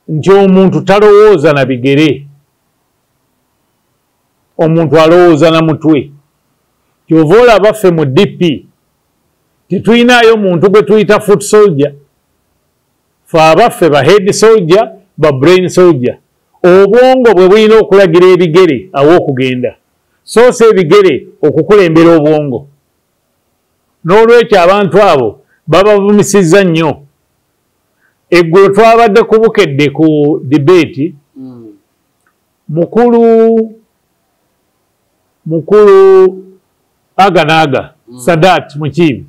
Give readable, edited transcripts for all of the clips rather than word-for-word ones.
Nti omuntu talowooza na bigere, omuntu alowooza na mutwe. Kyova olaba ffe mu DP tetulinayo muntu gwe tuyita foot soldier. Fe abaffe ba head soldier, ba brain soldier. Obwongo bwe bulina okulagira ebigere aw'okugenda, so si ebigere okukulembera obwongo. N'olwekyo abantu abo babavumisizza nnyo. Eggulo twabadde ku Bukedde ku debate, mukulu aga naaga Sadat Mukiibi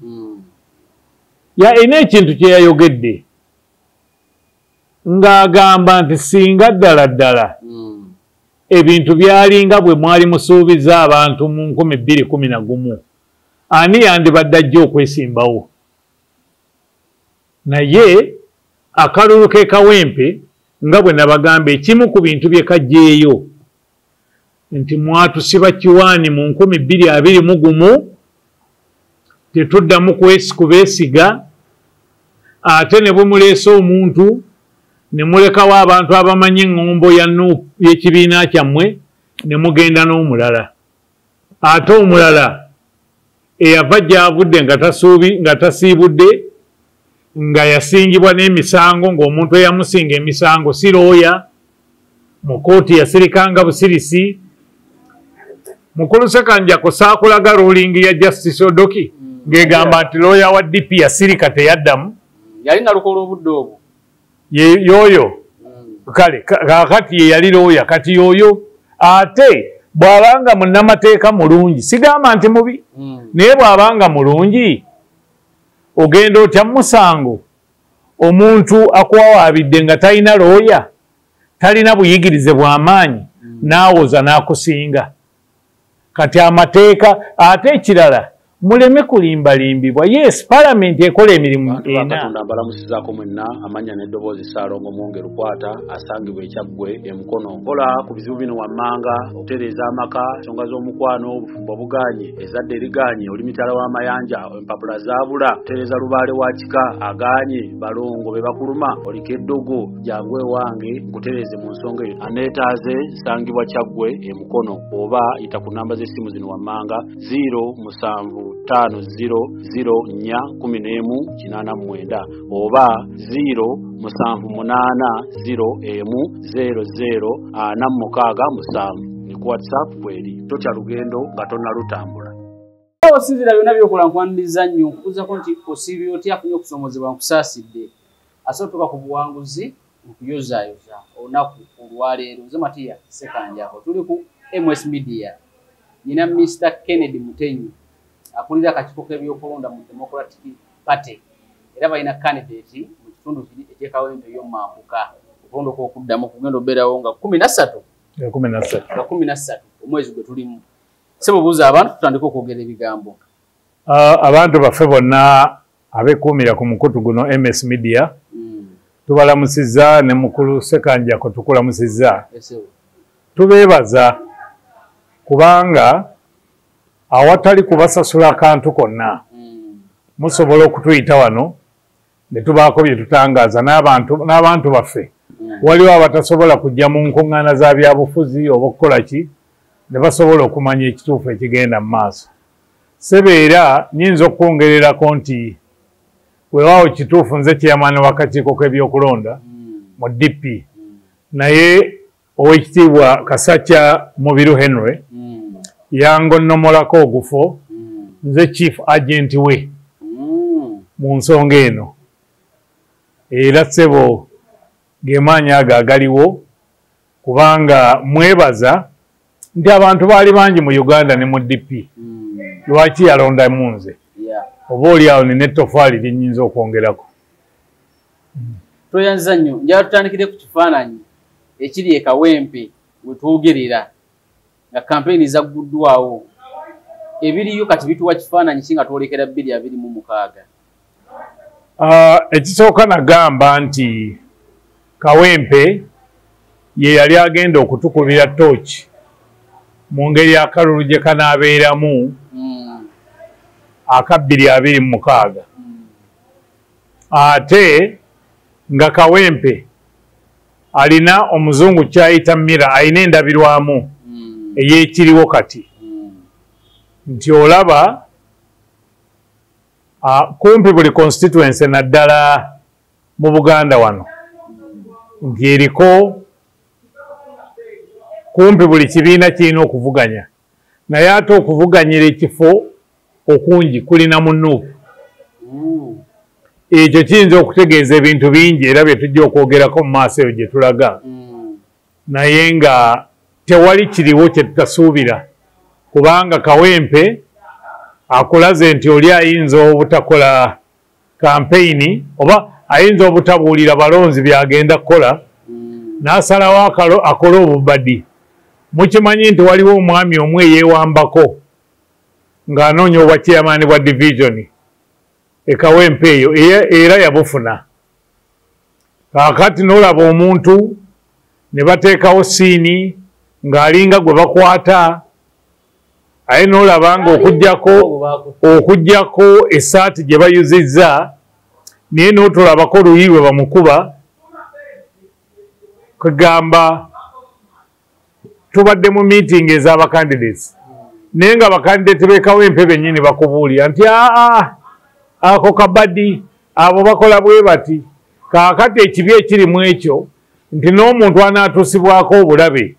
ya ena ekintu kye yayogedde ng'agamba nti singa ddala ddala ebintu byalinga bwe mwali musuubiza abantu mu 2011, ani yandibadde ajja okwesimbawo? Naye akalulu ke Kawempe, nga bwe nabagamba, ekimu ku bintu bye kajjeeyo nti mwatusiba kiwaani mu 2021, tetuddamu kubeesiga, ate ne bwe muleese omuntu ne mulekawo abantu abamanyi eŋŋombo ya NUP y'ekibiina kyammwe ne mugenda n'omulala, ate omulala eyava gy'avudde nga tasuubi nga tasiibudde, nga yasingibwa n'emisango, ng'omuntu eyamusinga emisango si looya, mu kooti yasirikanga busirisi. Mukulu Sekanjako, saakulaga ruling ya Justice Odoki ng'egamba nti looya wa DP yasirika teyaddamu? Yali nalukola obudde obwo. Yoyo kale kakati ye yali looya, kati yoyo ate bw'abanga munnamateeka mulungi, sigamba nti mubi, naye bw'abanga mulungi, ogenda otya mu musango omuntu akuwawaabidde nga talina looya, talina buyigirize bw'amaanyi, n'awoza n'akusinga? Kati amateeka. Ate ekirala, muleme kulimbalimbibwa. Yes, palamenti ekola emirimu Bantu ba ena. Katonda, mbalamusizaako mwenna. Amannya n'eddoboozi Ssaalongo Mwonge Lukwata, asangibwa Ekyaggwe Emukono. Kola ku bizibu bino wammanga: okutereeza amaka, ensonga z'omukwano, obufumbo buganye, ezzadde eriganye, oli mitala w'amayanja, empapula zaabula, okutereeza lubaale wa kika aganye, balongo be bakuluma, oliko eddogo, jangu ewange nkutereeze mu nsonga eyo. Aneetaaze nsangibwa Kyaggwe Emukono, oba yita ku namba z'essimu zino wammanga: 0 7 5 0 0 4 11 89 oba 0 7 8 0 1 0 0 4 6 7. Ni ku WhatsApp kweri. Totya lugendo nga tonnalutambula. Osinzira byonna byokola, nkwaniriza nnyo, nkubuuzako nti osiibye otya? Afunye okusomozebwa, nkusaasidde. Asobola otuuka ku buwanguzi, nkuyozaayoza olunaku olwaleero. Nze Matiya Sekanjako, tuli ku MS Media. Nyina Mr Kennedy Mutenyi, akulira akakiiko k'ebyokulonda mu Democratic Party, era balina candidate mu kitundu kiri eky'Ekawempe ey'omumambuka. Okulonda okwokuddamu kugenda obeerawo nga 13. 13. Nga 13 omwezi gwe tulimu. Sebo, buuza abantu tutandike okwogera ebigambo. Abantu baffe bonna abekuumira ku mukutu guno MS Media, tubalamusizza, ne mukulu Sekanjako tukulamusizza. Esebo. Tubeebaza kubanga awatali kubasasula akantu konna, musobola okutuyita wano ne tubaako bye tutangaaza n'abantu baffe. Waliwo abatasobola kujja mu nkuŋŋaana za byabufuzi oba okukola ki, ne basobola okumanya ekituufu ekigenda mu maaso. Sebeera nyinza okukwongererako nti weewaawo kituufu nze chairman w'akakiiko k'ebyokulonda mu DP, naye Oweekitiibwa Kasakya Mubiru Henry yangonnomolako ogufo, nze chief agent we mu nsonga eno. Era ssebo, gemaanyi ago agaliwo, kubanga mwebaza nti abantu baali bangi mu Uganda ne mu DP, lwaki yalondamu nze? Oba oli awo nina ettofaali lyenyinza okwongerako. Tweyanziza nnyo. Njala tutandikire ku kifaananyi ekiri e Kawempe we twogerera nga kampeyini zagguddwawo. Ebiriyo kati bituwa kifaananyi ki nga twolekera 2026? Ekisooka nagamba nti Kawempe ye yali agenda okutukubira tooki mu ngeri akalulu gye kanaabeeramu aka 2026, ate nga Kawempe Alina omuzungu kyayita mira, alina endabirwamu ey'ekiriwo kati. Nti olaba kumpi buli constituency naddala mu Buganda wano nti eriko kumpi buli kibiina kirina okuvuganya, naye ate okuvuganyira ekifo okungi kulina mu NUP. Ekyo kiyinza okutegeeza ebintu bingi era bye tujja okwogerako mu maaso eyo gye tulaga, naye nga tewali kiriwo kye tutasuubira, kubanga Kawempe akulaze nti oli ayinza obutakola kampeyini oba ayinza obutabuulira balonzi byagenda kukola, n'asalawo akole obubadi. Mukimanyi nti waliwo omwami omu eyeewambako ng'anoonya obwa chairman bwa division e Kawempe eyo, era yabufuna. Kaakati n'olaba omuntu ne bateekawo siini ng'alinga gwe bakwata, aye n'olaba nga okuggyako essaati gye bayuzizza, naye n'otolabako luyi lwe bamukuba. Kugamba tubadde mu meeting ez'abacandidates, naye nga abakandidate b'e Kawempe bennyini bakubuulira nti aa ako kabadi, abo bakola bwe bati. Kaakati ekibi ekirimu ekyo nti n'omuntu anaatuusibwako obulabe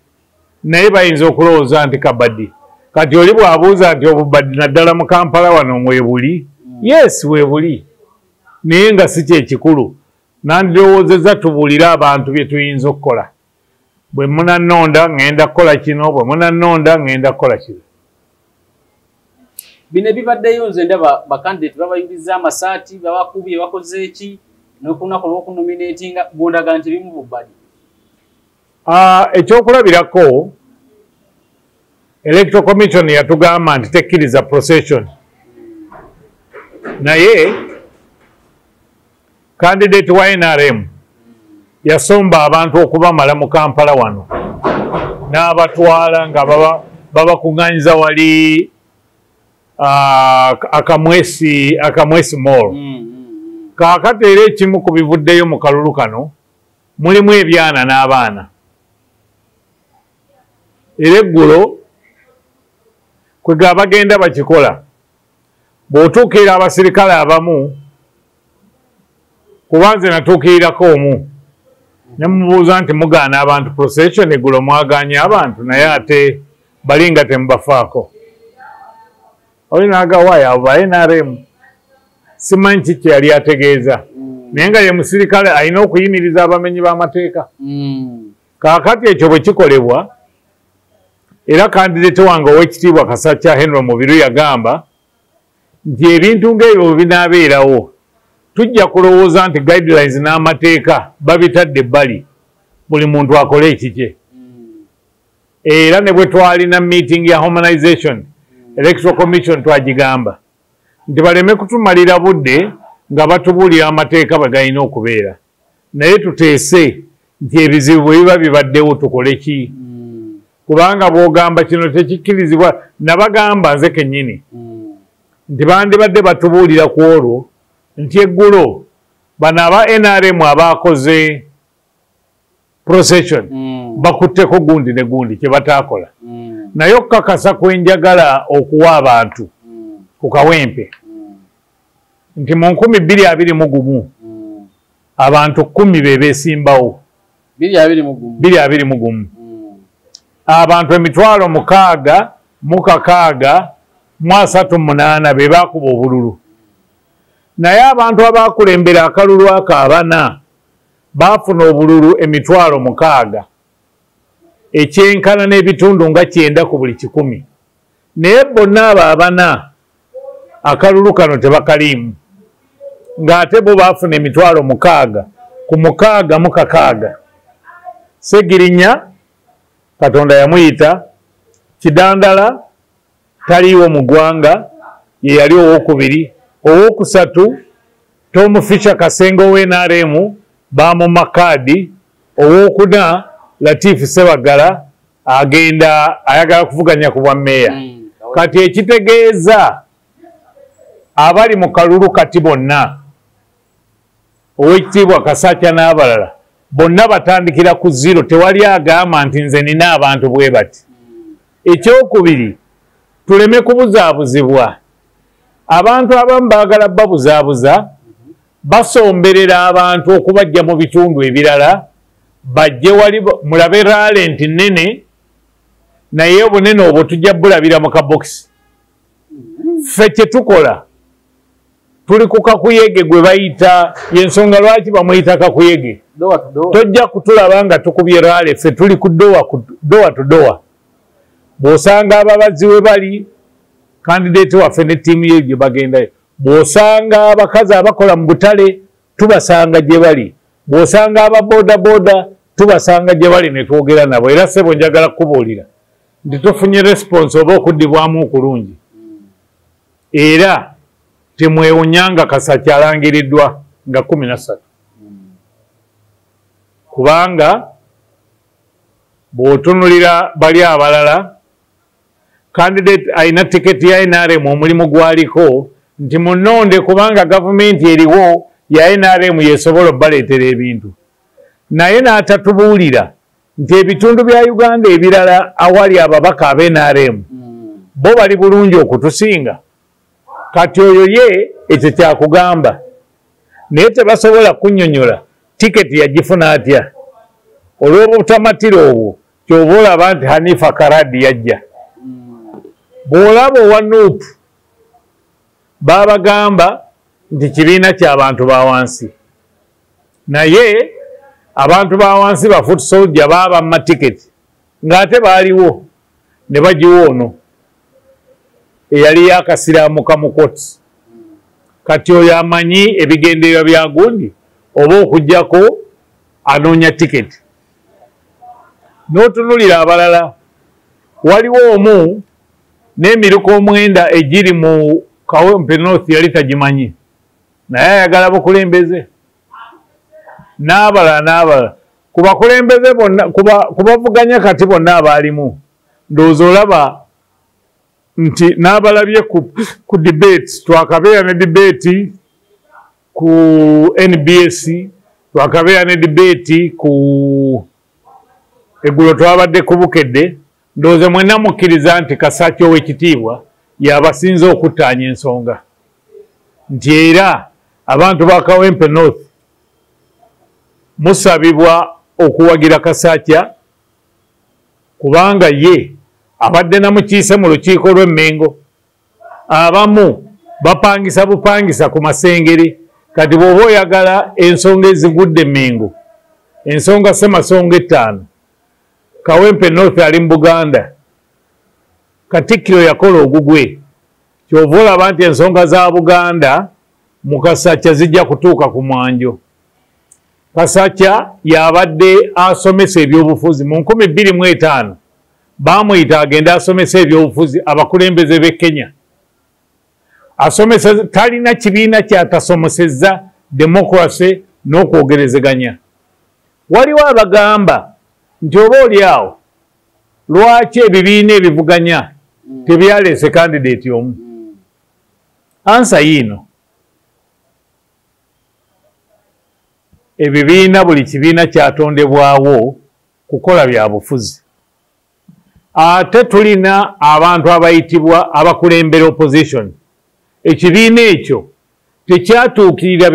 naye bayinza okulowooza nti kabadi. Kati oli bw'abuuza nti obubadi naddala mu Kampala wano mwebuli, yes weebuli, naye nga si kyekikulu. Nandirowoozezza tubuulire abantu bye tuyinza okukola. Bwe munannonda ŋŋenda kukola kino, bwe munannonda ŋŋenda kukola kino. Bino ebibaddeyo nze ndaba bakandidate babayuliza amasaati, babakubye, bakoze eki n'olunaku olw'okunominatinga, gondaga nti bimu bubadi. Ekyokulabirako, Electoral Commission yatugamba nti tekkiriza procession, naye candidate wa NRM yasomba abantu okubamala mu Kampala wano n'abatwala nga babakuŋŋaanyiza wali Akamwesi Mall. Kaakati era ekimu ku bivuddeyo mu kalulu kano mulimu ebyana n'abaana. Era eggulo kwega bagenda bakikola, bw'otuukirira abasirikale abamu, kuba nze natuukirirako omu ne mubuuza nti mugaana abantu procession, eggulo mwagaanye abantu naye ate bali nga temubafaako. Oli n'agawaaya abo ba NRM, simanyi ki kye yali ategeeza, naye nga ye musirikale alina okuyimiriza abamenyi b'amateeka. Kaakati ekyo bwe kikolebwa, era kandidate wange ow'ekitiibwa Kasakya Henry Mubiru yagamba nti ebintu ng'ebyo bwe binaabeerawo tujja kulowooza nti guidelines n'amateeka babitadde ebbali, buli muntu akole ekikye. Era ne bwe twalina meeting ya harmonization, Electoral Commission twagigamba nti baleme kutumalira budde nga batubuulira amateeka bwe galina okubeera, naye tuteese nti ebizibu bwe biba bibaddewo tukole ki, kubanga bw'ogamba kino tekikkirizibwa. Nabagamba nze kennyini nti bandibadde batubuulira ku olwo nti eggulo bano aba NRM abakoze procession bakutteko gundi ne gundi kye bataakola, naye okukakasa kwe njagala okuwa abantu ku Kawempe nti mu 2021 abantu 10 be beesimbawo, 2021 abantu 6,638 be baakuba obululu, naye abantu abakulembera akalulu ako abana baafuna obululu 6,000 ekyenkana n'ebitundu nga 90 ku buli 100, naye bonna abo abana akalulu kano tebakaliimu, ng'ate bo baafuna 6,000 ku 6,600. Segirinya Katonda yamuyita, Kidandala taliiwo mu ggwanga, ye yali owookubiri. Owokusatu Tom Fisher Kasengo owa NRM bamumma kaadi. Owookuna Latif Sebagala agenda ayagala kuvuganya ku bwa mmeeya. Kati ekitegeeza abali mu kalulu kati bonna, ow'ekitiibwa Kasakya n'abalala Bonna batandikira ku zero, tewali agamba nti nze nina abantu bwe bati. Ekyokubiri, tuleme kubuzaabuzibwa. Abantu abamu baagala babuzaabuza, basomberera abantu okubajja mu bitundu ebirala, bajje wali mulabe rally nti nnene, naye obunene obwo tujja bulabira mu kabokisi. Ffe kye tukola tuli ku kakuyege gwe bayita, y'ensonga lwaki bamuyita kakuyege. Tojja kutulaba nga tukubye rally, ffe tuli ku door to door. Bw'osanga ababazi we bali, candidate waffe ne ttiimu ye gye bagendayo. Bw'osanga abakazi abakola mu butale, tubasanga gye bali. Bw'osanga aba bodaboda, tubasanga gye bali ne twogera nabo. Era ssebo njagala kukubuulira nti tufunye response oba okuddibwamu okulungi. Era temwewunyanga Kasakya alangiriddwa nga 13. Kubanga bw'otunulira bali abalala, candidate alina tiketi ya NRM, omulimu gwaliko nti munonde kubanga gavumenti eriwo ya NRM yesobola obbaleetera ebintu. Naye n'atatubuulira nti ebitundu bya Uganda ebirala awali ababaka aba NRM bo bali bulungi okutusinga. Kati oyo ye ekyo kyakugamba, naye tebasobola kunnyonnyola tiketi yagifuna atya. Olw'obutamatira obwo ky'oba olaba nti Hanifa Karadi yajja. Bw'olaba owa NUP babagamba nti kibiina ky'abantu ba wansi, naye abantu ba wansi ba foot soldier baabamma tiketi ng'ate baaliwo ne bagiwa ono eyali yakasiraamuka mu koti. Kati oyo amanyi ebigendererwa bya gundi oba okuggyako anoonya tiketi. N'otunulira abalala, waliwo omu n'emiruka 9 egiri mu Kawempe North yali tagimanyi, naye ayagala bukulembeze. N'abalala n'abalala ku bakulembeze bonna, ku bavuganya kati bonna abaalimu, ndowooza olaba nti n'abalabye ku debate. Twakabeera ne debate ku NBS, twakabeera ne debate ku eggulo twabadde ku Bukedde. Ndowooza mwenna mukkiriza nti Kasakya ow'ekitiibwa y'abasinze okuttaanya ensonga, nti era abantu ba Kawempe North musabibwa okuwagira Kasakya kubanga ye abadde namukiise mu lukiiko lw'Emmengo. Abamu bapangisa bupangisa ku Masengere. Kati bw'oba oyagala ensonga ezigudde Emmengo, ensonga ssemasonga 5, Kawempe North ali mu Buganda, Katikkiro yakola ogugwe. Ky'ova olaba nti ensonga za Buganda mu Kasakya zijja kutuuka ku mwanjo. Kasakya yabadde asomesa ebyobufuzi mu 2005, bamuyita agende asomesa ebyobufuzi abakulembeze b'e Kenya. Asomesa, talina kibiina kyatasomesezza democracy n'okwogerezeganya. Waliwo abagamba nti oba oli awo lwaki ebibiina ebivuganya tebyaleese candidate omu. Ansa yiino, ebibiina buli kibiina kyatondebwawo kukola bya bufuzi. Ate tulina abantu abayitibwa abakulembera opposition. Ekibiina ekyo tekyatuukirira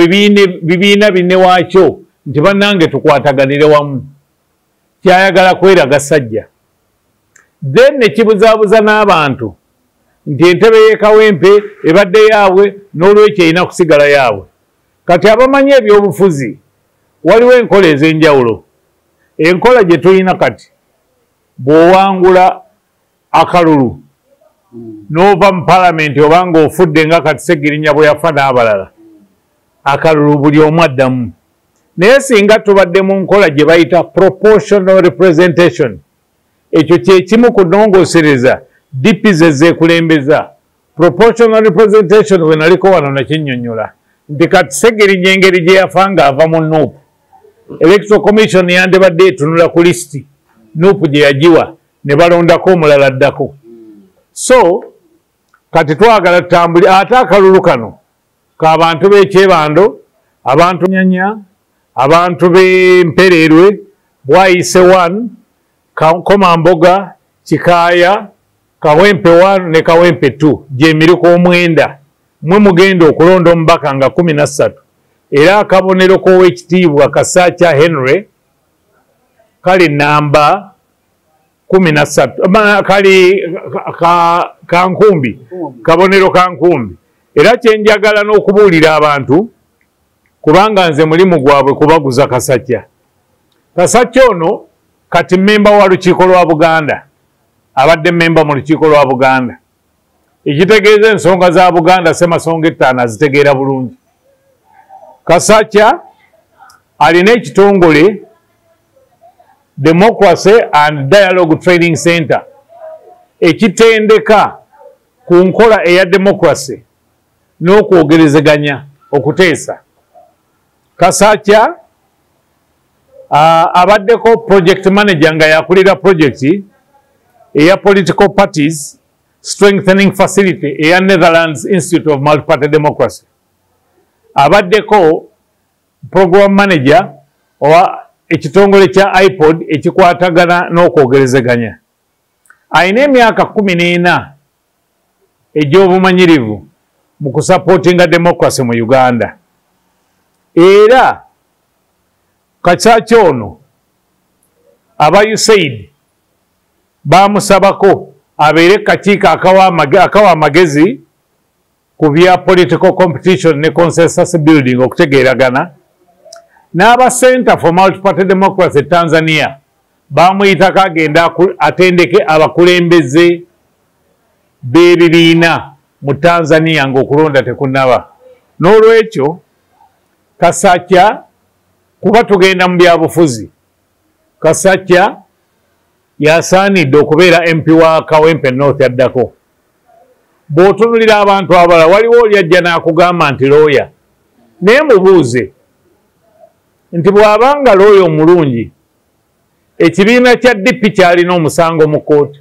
bibiina binne waakyo nti bannange tukwataganire wamu, kyayagala kweraga sajja. Then ne kibuzaabuza n'abantu nti entebe y'e Kawempe ebadde yaabwe, n'olwekyo erina kusigala yaabwe. Kati abamanyi ebyobufuzi, waliwo enkola ez'enjawulo. Enkola gye tulina kati, bw'owangula akalulu n'ova mu palamenti oba ng'ofudde nga kati Ssegirinya bwe yafa n'abalala, akalulu buli omu addamu. Naye singa tubadde mu nkola gye bayita proportional representation, ekyo kye kimu ku nnongoosereza DP ze zeekulembeza. Proportional representation we naliko wano nakinnyonnyola nti kati Ssegirinya engeri gye yafa ng'ava mu NUP, Electoral Commission yandibadde etunula ku lisiti NUP gye yagiwa ne balondako omulala addako. So kati twagala tutambule, ate akalulu kano k'abantu b'ekyebando, abantu nyanya, abantu b'Empererwe, Bwaise 1, Komamboga, Kikaaya, Kawempe 1 ne Kawempe 2, gy'emiruka 9. Mwe mugenda okulonda omubaka nga 13. Era akabonero k'owekitiibwa Kasakya Henry kali namba 13, kali kankumbi, kabonero kankumbi. Era kyenjagala n'okubuulira abantu, kubanga nze mulimu gwabwe kubaguza Kasakya. Kasakya ono kati mmemba wa Lukiiko lwa Buganda, abadde mmemba mu Lukiiko lwa Buganda, ekitegeeza ensonga za Buganda Ssemasonga 5 azitegeera bulungi. Kasakya alina ekitongole Democracy and Dialogue Training Center ekitendeka ku nkola eya democracy n'okwogerezeganya okuteesa. Kasakya abaddeko project manager nga yakulira project eya Political Parties Strengthening Facility eya Netherlands Institute of Multiparty Democracy. Abaddeko program manager owa ekitongole kya iPod ekikwatagana n'okwogerezeganya. Alina emyaka 14 egy'obumanyirivu mu kusapootinga democracy mu Uganda. Era Kasakya ono aba USAID bamusabako abeere kakiiko akawa amagezi ku bya political competition ne consensus building, okutegeeragana. N'aba Center for Multiparty Democracy Tanzania bamuyitako agenda atendeke abakulembeze b'ebibiina mu Tanzania ng'okulonda tekunnaba. N'olwekyo Kasakya, kuba tugenda mu byabufuzi, Kasakya yasaanidde okubeera MP wa Kawempe North addako. Bw'otunulira abantu abalala, waliwo oli ajja n'akugamba nti looya, naye mubuuze nti bw'abanga looya omulungi, ekibiina kya DP kyalina omusango mu kkooti.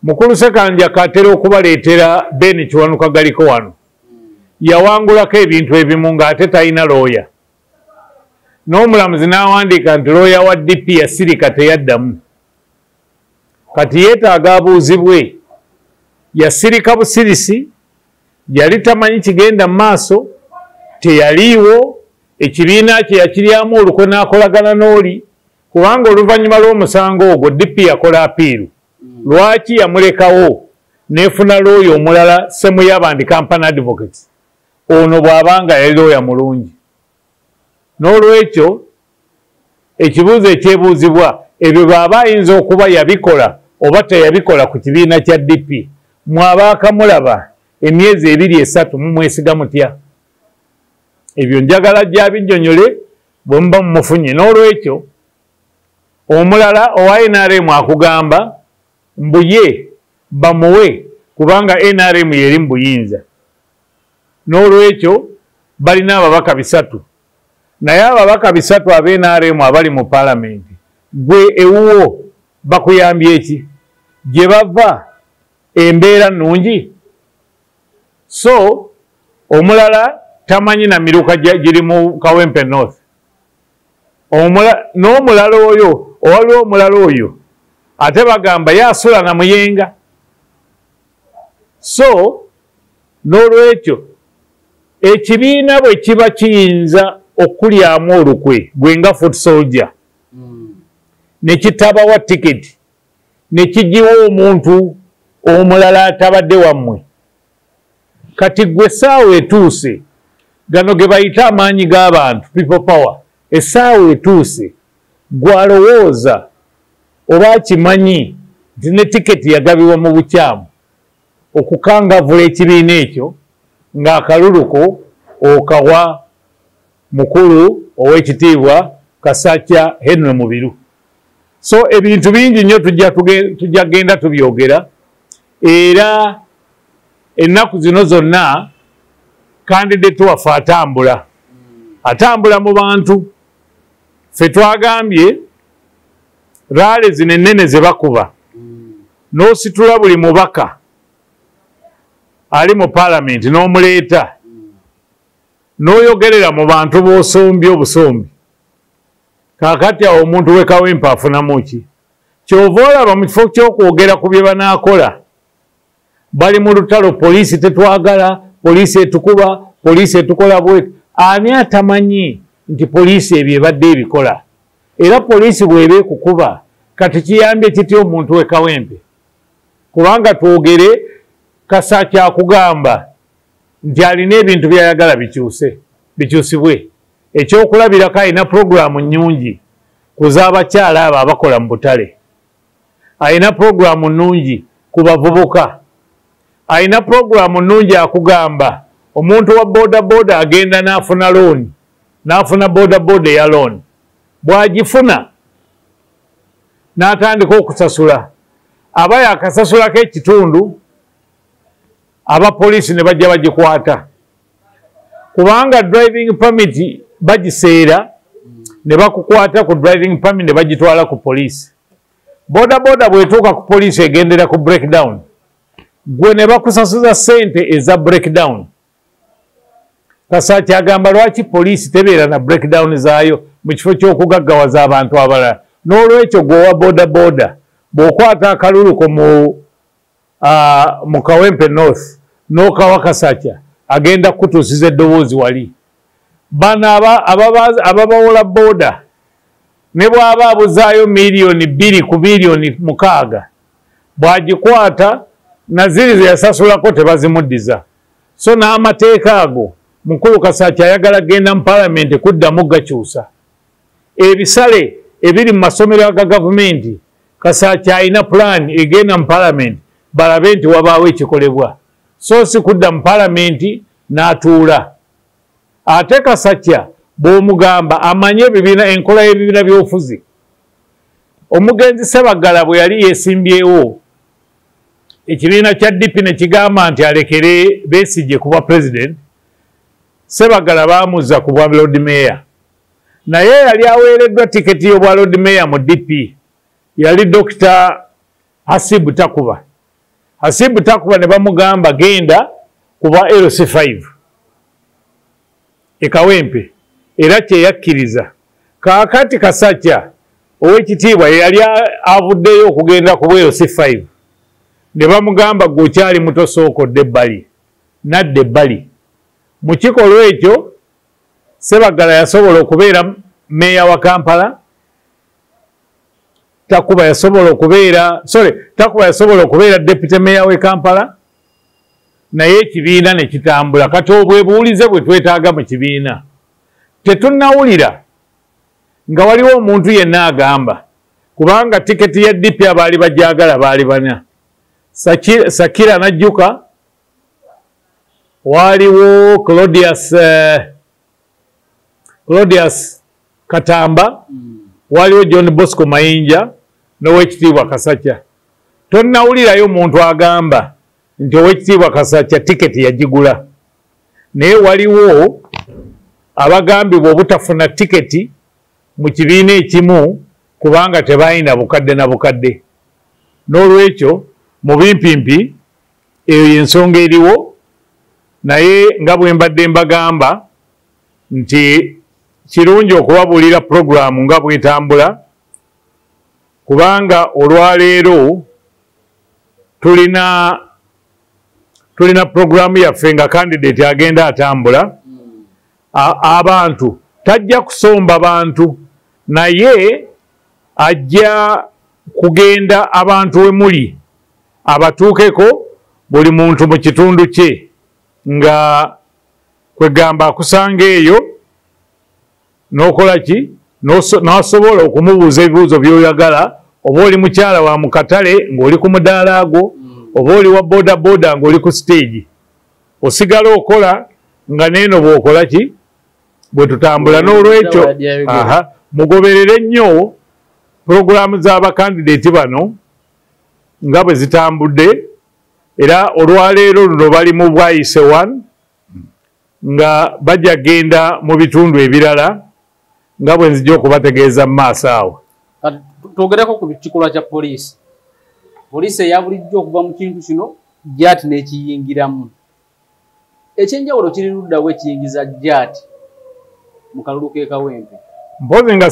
Mukulu Ssekanja katera okubaleetera Ben Kiwanuka galiko wano, yawangulako ebintu ebimu ng'ate talina looya, n'omulamuzi n'awandiika nti looya wa DP yasirika teyaddamu. Kati yeetaaga abuuzibwe, yasirika busirisi, yali tamanyi kigenda mu maaso, teyaliiwo, ekibiina kye yakiryamu olukwe n'akolagana n'oli, kubanga oluvannyuma lw'omusango ogwo DP yakola apiiru. Lwaki yamulekawo n'efuna looya omulala Ssemuyaba Company Advocates, ono bw'abanga yali looya mulungi. N'olwekyo ekibuuzo ekyebuuzibwa, ebyo bw'aba ayinza okuba yabikola oba teyabikola ku kibiina kya DP, mwabaakamulaba emyezi 2 3 mumwesiga mutya? Ebyo njagala gyabinnyonnyole bwe muba mumufunye. N'olwekyo omulala owa NRM akugamba mbuye bamuwe kubanga NRM yeri mu buyinza. N'olwekyo balina ababaka 3, naye ababaka 3 aba NRM abali mu paalamenti, gwe ewuwo bakuyambye eki? Gye bava embeera nnungi. So omulala tamanyi na miruka giri mu Kawempe North. N'omulala oyo, owaliwo omulala oyo ate bagamba yasula na Muyenga. So n'olwekyo ekibiina bwe kiba kiyinza okulyamu olukwe gwe nga foot soldier, ne kitabawa tiketi ne kigiwa omuntu omulala atabadde wammwe, kati gwe essaawa etuuse, gano ge bayita amaanyi g'abantu, people power, essaawa etuuse gwalowooza oba akimanyi nti ne tiketi yagabibwa mu bukyamu, okukangavula ekibiina ekyo ng'akaluluko okawa mukulu ow'ekitiibwa Kasakya Henry Mubiru. So ebintu bingi nnyo tujja genda tubyogera, era ennaku zino zonna candidate waffe atambula mu bantu. Ffe twagambye rally zino ennene ze bakuba, n'ositula buli mubaka ali mu paalamenti n'omuleeta, N'oyogerera mu bantu b'osombye obusombi. Kaakati awo omuntu w'e Kawempe afunamu ki? Ky'ova olaba mu kifo ky'okwogera ku bye banaakola, bali mu lutalo, poliisi tetwagala, poliisi etukuba, poliisi etukola bweti. Ani atamanyi nti poliisi ebyo ebadde ebikola? Era poliisi bw'eba ekukuba, kati kiyambye kitya omuntu w'e Kawempe? Kubanga twogere, Kasakya akugamba nti alina ebintu by'ayagala bikyusibwe. Ekyokulabirako, alina puroguramu nnyungi ku z'abakyala abo abakola mu butale, alina puroguramu nnungi ku bavubuka, alina puroguramu nnungi akugamba omuntu wa boda boda agenda n'afuna looni, n'afuna boda boda eya looni, bw'agifuna n'atandika okusasula, aba yakasasulako ekitundu, abapoliisi ne bajja bagikwata, kubanga driving permit bagiseera ne bakukwata ku driving permit ne bagitwala ku poliisi. Boda boda bw'etuuka ku poliisi egendera ku breakdown, gwe ne bakusasuza ssente eza breakdown. Kasakya agamba lwaki poliisi tebeera na breakdown zaayo mu kifo ky'okugaggawaza abantu abalala? N'olwekyo gwe owa boda boda bw'okwata akaluluko mu Kawempe North n'okawa Kasakya, agenda kukutuusiza eddoboozi wali. Bano ababawola boda, ne bw'aba abuzaayo 2 miliyoni ku miliyoni 6, bw'agikwata naziri ze yasasulako tebazimuddiza. So n'amateeka ago mukulu Kasakya ayagala genda mu paalamenti kuddamu gakyusa. Ebisale ebiri mu masomero aga gavumenti, Kasakya alina pulaani egenda mu paalamenti balabe nti wabaawo ekikolebwa, so si kudda mu paalamenti n'atuula. Ate Kasakya bw'omugamba amanye ebibiina, enkola y'ebibiina by'obufuzi. Omugenzi Sebaggala bwe yali yeesimbyewo, ekibiina kya DP ne kigamba nti alekere Besigye kuba president. Sebaggala baamuzza ku bwa Lord Mayor, naye yali aweereddwa tiketi y'obwa Lord Mayor mu DP yali Dr. Hasibu Takuba. Hasibu Takuba ne bamugamba genda kuba LC5 e Kawempe, era kyeyakkiriza. Kaakati Kasakya ow'ekitiibwa yali avuddeyo okugenda ku bwa LC5, ne bamugamba gwe okyali muto, sooka odde ebbali. Nadda ebbali. Mu kikolwa ekyo Sebaggala yasobola okubeera meeya wa Kampala, Takuba yasobola okubeera, sorry, Takuba yasobola okubeera deputy meeya w'e Kampala, naye ekibiina ne kitambula. Kati obwebuulize bwe twetaaga mu kibiina, tetunnawulira nga waliwo omuntu yenna agamba, kubanga tiketi ya DP abaali bajagala baali bana: Sakira Najjuka, waliwo Claudius Katamba, waliwo John Bosco Mayinja n'Owekitiibwa Kasakya. Tonnawulirayo omuntu agamba nti Owekitiibwa Kasakya tiketi yagigula, naye waliwo abagambibwa obutafuna tiketi mu kibiina ekimu kubanga tebalina bukadde na bukadde. N'olwekyo mu bimpimpi eyo yensonga eriwo. Naye nga bwe mbadde mbagamba nti kirungi okubabuulira puroguramu nga bwetambula, kubanga olwaleero tulina puroguramu yaffe nga candidate agenda atambula abantu. Tajja kusomba bantu, naye ajja kugenda abantu we muli abatuukeko, buli muntu mu kitundu kye, nga kwegamba akusanga eyo n'okola ki, n'osobola okumubuuza ebibuuzo by'oyagala, oba oli mukyala wa mu katale ng'oli ku mudaala gwo, oba oli wa boda boda ng'oli ku stage, osigala okola nga neeno bw'okola ki bwe tutambula. N'olwekyo mugoberere nnyo puroguramu z'abakandideti bano nga bwe zitambudde. Era olwaleero luno bali mu Bwayise 1, nga bajja genda mu bitundu ebirala nga bwe nzija okubategeeza mu maaso awo. Twogereko ku kikolwa kya poliisi, poliisi eya bulijjo okuva mu kintu kino gyati n'ekiyingiramu. Ekyenjawulo kiri luddawo ekiyingiza JAT mu kalulu k'e Kawempe? Mpozi nga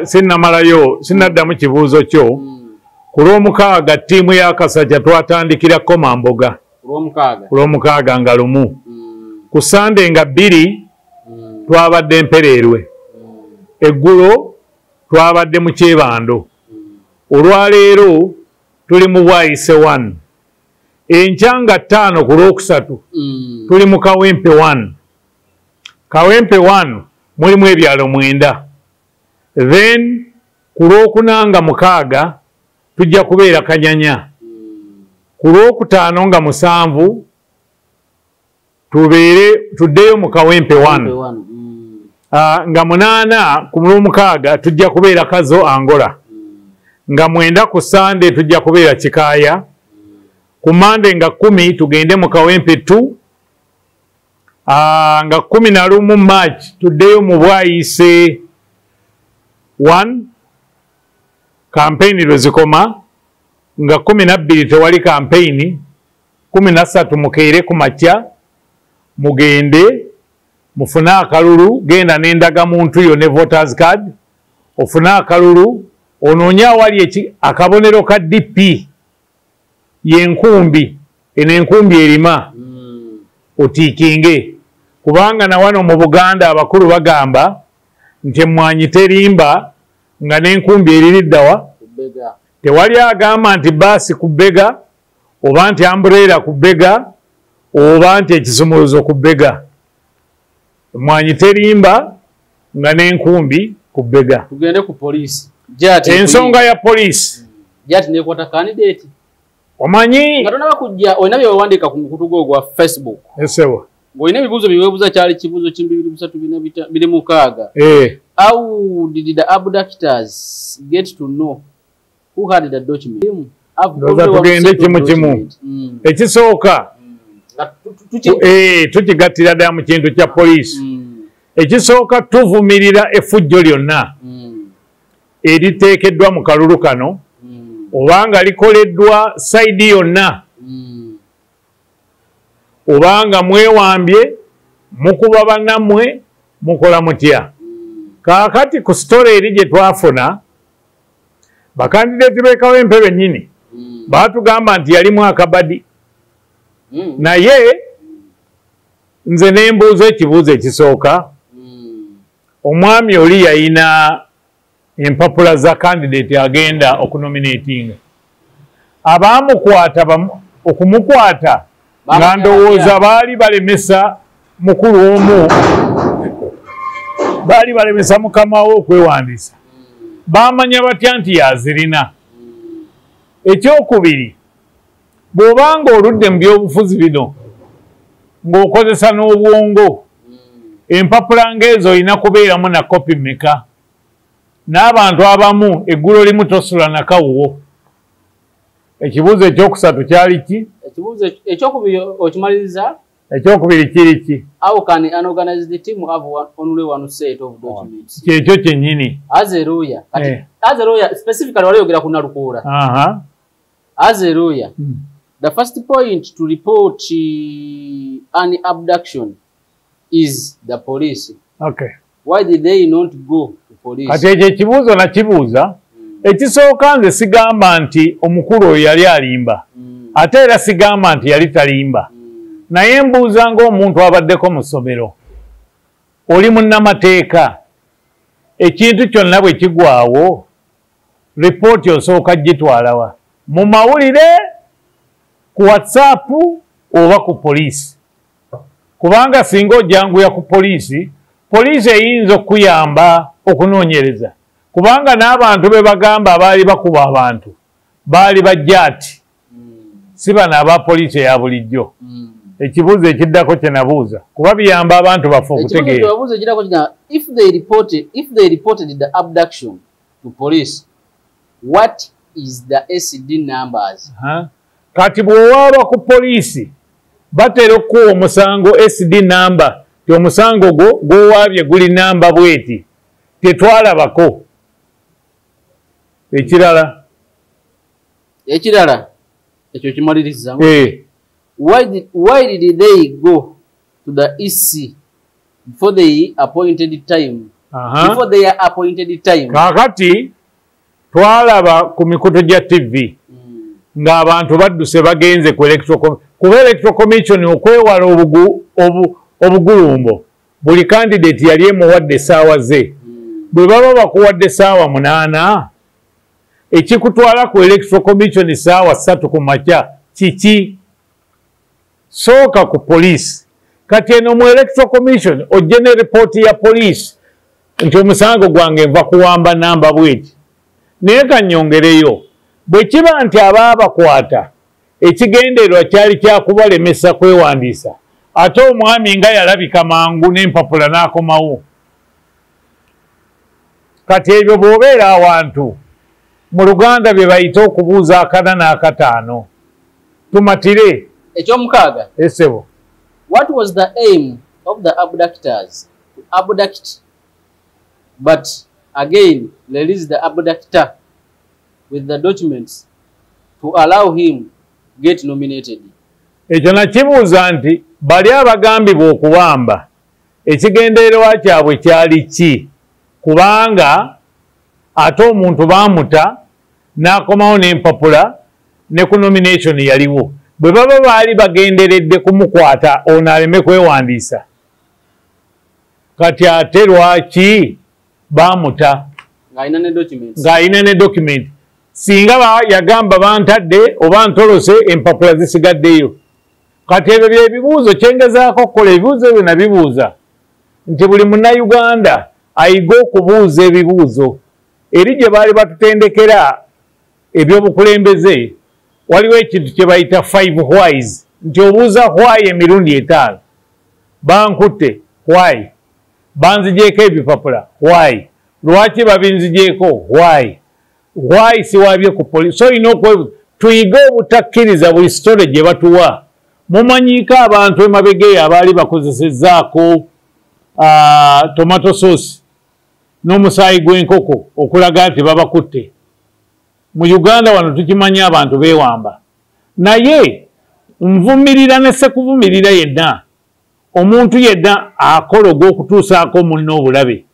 sinnamalayo, sinnaddamu kibuuzo kyo. Ku Lwomukaaga ttiimu ya Kasajja twatandikira Komamboga. Ku Lwomukaaga nga 1. Ku Sande nga 2 twabadde Mpereerwe. Eggulo twabadde mu Kyebando. Olwaleero tuli mu Bwaise 1. Enkya nga 5 ku Lwokusatu tuli mu Kawempe 1. Kawempe 1 mulimu ebyalo 9. Then ku Lwokuna nga 6 tujja kubeera Kanyanya. Ku Lwokutaano nga 7 tubeere tuddeyo mu Kawempe 1. Nga 8 ku Lwomukaaga tujja kubeera Kazo Angola. Nga 9 ku Sande tujja kubeera Kikaaya. Ku Mande nga 10 tugende mu Kawempe 2. Nga 11 March tuddeyo mu Bwaise 1. Kampeyini lwe zikoma nga 12 tewali kampeyini. 13 mukeere ku makya mugende mufune akalulu, genda n'endagamuntu yo ne voters card, ofune akalulu, onoonye awali akabonero ka DP y'enkumbi, eno enkumbi erima, otiikinge. Kubanga na wano mu Buganda abakulu bagamba nti emmwanyi terimba nga n'enkumbi eririddawa. Tewali agamba nti baasi ku bbega, oba nti umbrella ku bbega, oba nti ekisumuluzo ku bbega. Emmwanyi terimba nga n'enkumbi ku bbega. Tugende ku poliisi. Ensonga ya poliisi. JAT nekwata candidate. Omanyi nga tonaba kujja olina bye wawandiika ku mukutu gwo ogwa Facebook. Esewa. Ng'olina ebibuuzo bye weebuuza, kyali kibuuzo kimu, 2, 3, 4, 5, 26. How did the abductors get to know who had the document? Ndowooza tugende kimu kimu. Ekisooka tukigattira ddala mu kintu kya poliisi. Ekisooka tuvumirira effujjo lyonna eriteekeddwa mu kalulu kano, obanga likoleddwa sayidi yonna, obanga mwewambye, mukuba bannammwe, mukola mutya. Kaakati ku sitole eri gye twafuna, bakandideti b'e Kawempe bennyini baatugamba nti yalimu akabadi. Naye nze ne mbuuza ekibuuzo ekisooka, omwami oli yayina empapula za candidate agenda okunominatinga. Abaamukwata okumukwata nga ndowooza baali balemesa mukulu omu, baali balemesa mukama we okwewandiisa. Baamanya batya nti yazirina? Ekyokubiri, bw'obanga oludde mu byobufuzi bino ng'okozesa n'obwongo, empapula ng'ezo olina kubeeramu na kopi mmeka? N'abantu abamu eggulo limu tosula nakawuwo. Ekibuuzo ekyokusatu kyali ki? Ekibuuzo ekyokubiri okimaliriza? Ekyokubiri kiri ki? How can an organized team have only one set of documents? Kyekyo kyennyini. As a lawyer, kati as a lawyer specifically waliyogera ku Nalukoola. As a lawyer, the first point to report an abduction is the police. Okay. Why did they not go to police? Kati ekyo ekibuuzo nakibuuza. Ekisooka nze sigamba nti omukulu oyo yali alimba, ate era sigamba nti yali talimba. Naye mbuuza ng'omuntu abaddeko mu ssomero, oli munnamateeka, ekintu kyonna bwe kigwawo ripooti osooka gitwalawa? Mu mawulire, ku WhatsApp oba ku poliisi? Kubanga singa ojanguya ku poliisi, poliisi eyinza okuyamba okunoonyereza. Kubanga n'abantu be bagamba abaali bakuba abantu baali bajjaati, si bano aba poliisi eya bulijjo. Ekibuuzo ekiddako kye nabuuza, kuba biyamba abantu baffe okutegeera. If they reported the abduction to police, what is the SD numbers? Kati bw'owaaba ku poliisi batera okukuwa omusango SD number, ti omusango gwo gw'owaabye guli namba bweti, tetwalabako. Ekirala ekyo kimaliriza. Why did they go to the EC before the appointed time. Before their appointed time. Kaakati twalaba ku mikutu gya TV ng'abantu badduse bagenze ku electoral, kuba Electoral Commission okwewala obugulumbo, buli candidate yali emuwadde essaawa ze. Bwe baba bakuwadde essaawa 8, ekikutwala ku Electoral Commission essaawa 3 ku makya kiki? Sooka ku poliisi. Kati eno mu Electoral Commission ojje ne ripooti ya poliisi nti omusango gwange nva kuwamba namba bweti. Naye kannyongereyo, bwe kiba nti abaabakwata ekigendererwa kyali kyakubalemesa kwewandiisa, ate omwami nga yalabika mangu n'empapula n'akomawo. Kati ebyo bw'obeera awantu mu Luganda bye bayita okubuuza akana n'akataano. Tumatire. Ekyomukaaga. Esebo. What was the aim of the abductors? To abduct, but again release the abductor with the documents to allow him get nominated. Ekyo nakibuuza nti bali abagambibwa okuwamba ekigendererwa kyabwe kyali ki? Kubanga ate omuntu baamuta n'akomawo n'empapula ne ku nomination yaliwo. Bwe baba baali bagenderedde kumukwata ono aleme kwewandiisa, kati ate lwaki baamuta ng'alina ne document? Singa yagamba bantadde oba ntolose, empapula zisigaddeyo. Kati ebyo byebibuuzo kyengezaako okukola. Ebibuuzo ebyo nabibuuza nti buli munnayuganda ayiga okubuuza ebibuuzo. Eri gye baali batutendekera ebyobukulembeze waliwo ekintu kye bayita 5 whys, nti obuuza why emirundi 5. Bankutte why, banzigyeko ebipapula why, lwaki babinzigyeko why, why siwabye ku poliisi. So olina okwebuuza. Tuyige obutakkiriza buli story gye batuwa. Mumanyiiko abantu emabega eyo abaali bakozesezzaako tomato sauce n'omusaayi gw'enkoko okulaga nti babakutte. Mu Uganda wano tukimanyi abantu beewamba, naye nvumirira ne sekuvumirira yenna omuntu yenna akola ogw'okutuusaako munne obulabe,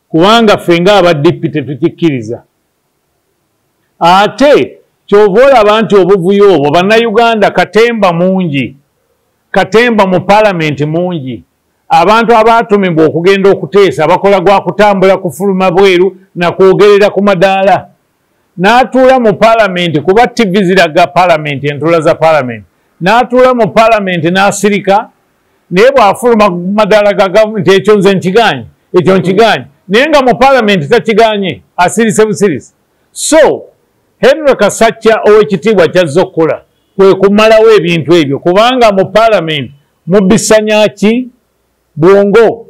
kubanga ffe ng'aba DP tetukikkiriza. Ate kyova olaba nti obuvuyo obwo bannayuganda katemba mungi, katemba mu paalamenti mungi. Abantu abaatumibwa okugenda okuteesa bakola gwa kutambula kufuluma bweru na kwogerera ku madaala. N'atuula mu paalamenti, kuba TV ziraga paalamenti, entuula za paalamenti, n'atuula mu paalamenti n'asirika, naye bw'afuluma ku madaala ga gavumenti ekyo nze nkiganye, ekyo nkiganye, naye nga mu paalamenti takiganye, asirise busirisi. So Henry Kasacca ow'ekitiibwa kyazze okukola kwe kumalawo ebintu ebyo, kubanga mu paalamenti mubisanya ki bwongo.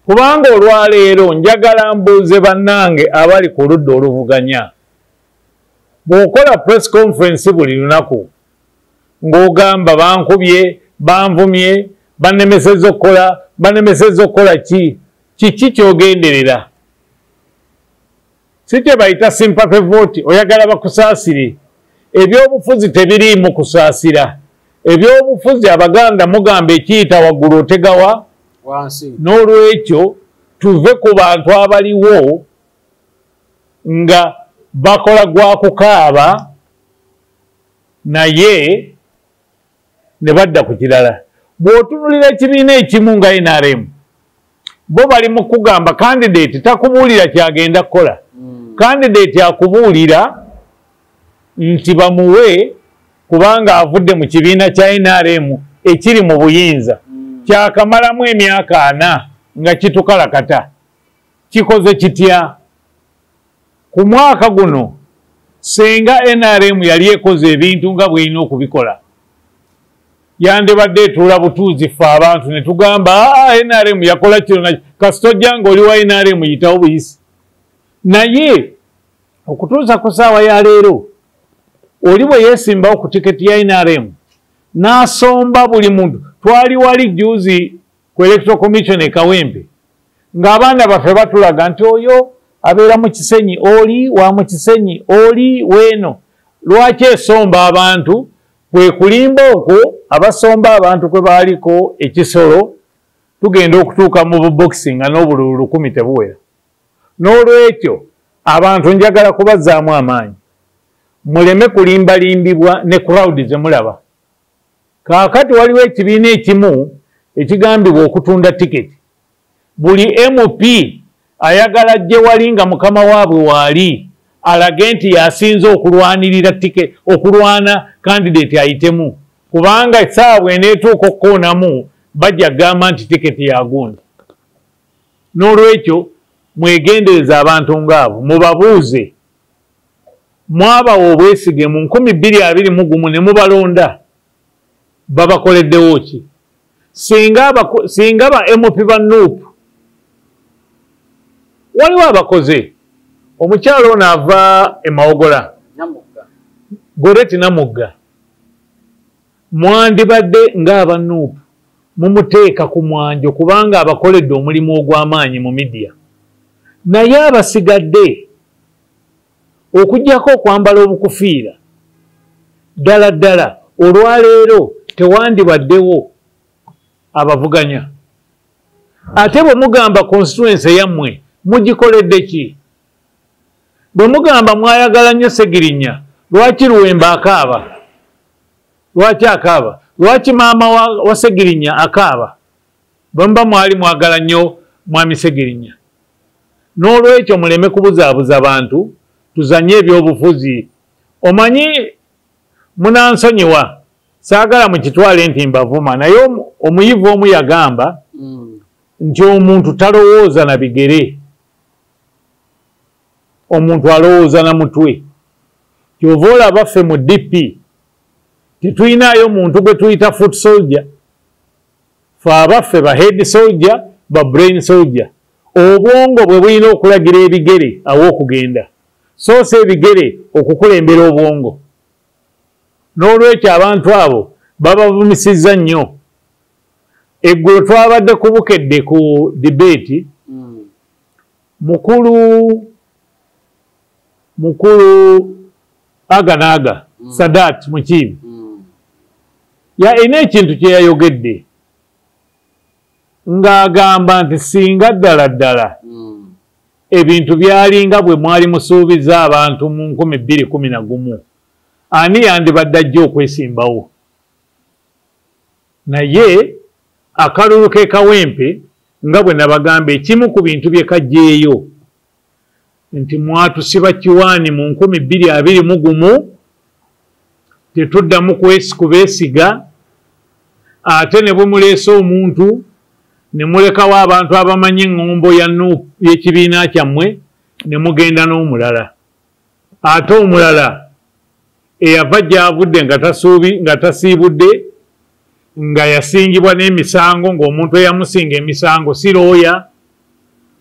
Kubanga olwaleero njagala mbuuze bannange abali ku ludda oluvuganya, bw'okola press conference buli lunaku ng'ogamba bankubye, banvumye, bannemesezza okukola, bannemesezza okukola ki, kiki ky'ogenderera? Si kye bayita sympathy vote, oyagala bakusaasire. Ebyobufuzi tebiriimu kusaasira. Ebyobufuzi Abaganda mugamba ekiyita waggulu otegawa wansi. N'olwekyo tuve ku bantu abaliwo nga bakola gwa kukaaba naye ne badda ku kirala. Bw'otunulira ekibiina ekimu nga NRM, bo bali mu kugamba candidate takubuulira kyagenda kukola. Candidate akubuulira nti bamuwe kubanga avudde mu kibiina kya NRM ekiri mu buyinza. Kyakamalamu emyaka 4 nga kitukalakata. Kikoze kitya? Ku mwaka guno singa NRM yali ekoze ebintu nga bw'erina okubikola, yandibadde etuula butuuzi ffe abantu ne tugamba NRM yakola kino, kasita ojja ng'oli wa NRM yitawo buyisi. Naye okutuusa ku ssaawa ya leero oli bwe yeesimbawo ku tiketi ya NRM n'asomba buli muntu. Twali wali juzi ku Electoral Commission e Kawempe ng'abaana baffe batulaga nti oyo abeera mu Kisenyi, oli wa mu Kisenyi, oli weeno. Lwaki esomba abantu? Kwe kulimba okwo abasomba abantu kwe baaliko ekisolo, tugenda okutuuka mu bubokisi nga n'obululu 10 tebuwera. N'olwekyo abantu njagala kubazzaamu amaanyi, muleme kulimbalimbibwa ne crowd ze mulaba. Kaakati waliwo ekibiina ekimu ekigambibwa okutunda tiketi. Buli MP ayagala ajje wali nga mukama waabwe waali, alage nti yasinze okulwanirira tiketi, okulwana candidate ayitemu, kubanga essaawa bw'eneetuuka okukoonamu bajja kugamba nti tiketi ya gundi. N'olwekyo mwegendereze abantu ng'abo, mubabuuze. Mwabawa obwesige mu 2021 ne mubalonda, babakoleddewo ki? Singa ba MP ba NUP waliwo abakoze. Omukyalo ono ava e Mawogola, Goreti Namugga, mwandibadde ng'aba NUP mumuteeka ku mwanjo kubanga abakoledde omulimu ogw'amaanyi mu midiya. Naye abasigadde okuggyako okwambala obukufiira, ddala ddala olwaleero tewandibaddewo abavuganya. Ate bwe mugamba constituency yammwe mugikoledde ki? Bwe mugamba mwayagala nnyo Ssegirinya, lwaki Luwemba akaaba? Lwaki akaaba? Lwaki maama wa Ssegirinya akaaba? Bwe muba mwali mwagala nnyo mwami Ssegirinya. N'olwekyo muleme kubuzaabuza bantu, tuzanye ebyobufuzi. Omanyi munansonyiwa, saagala mukitwale nti mbavuma, naye omuyivu omu yagamba nti omuntu talowooza na bigere, omuntu alowooza na mutwe. Kyova olaba ffe mu DP tetulinayo muntu gwe tuyita foot soldier. Ffe abaffe ba head soldier, ba brain soldier. Obwongo bwe bulina okulagira ebigere aw'okugenda, so si ebigere okukulembera obwongo. N'olwekyo abantu abo babavumisizza nnyo. Eggulo twabadde kubukedde ku debate, mukulu aga n'aga Sadat Mukiibi erina ekintu kye yayogedde ng'agamba nti singa ddala ddala ebintu byalinga bwe mwali musuubiza abantu mu 2011, ani yandibadde ajja okwesimbawo? Naye akalulu ke Kawempe nga bwe nabagamba, ekimu ku bintu bye kajjeeyo nti mwatusiba kiwaani mu 2021, tetuddamu kubeesiga, ate ne bwe muleese omuntu ne mulekawo abantu abamanyi eŋŋombo ya NUP y'ekibiina kyammwe ne mugenda n'omulala. Ate omulala eyava gy'avudde nga tasiibudde, nga yasingibwa n'emisango, ng'omuntu eyamusinga emisango si looya,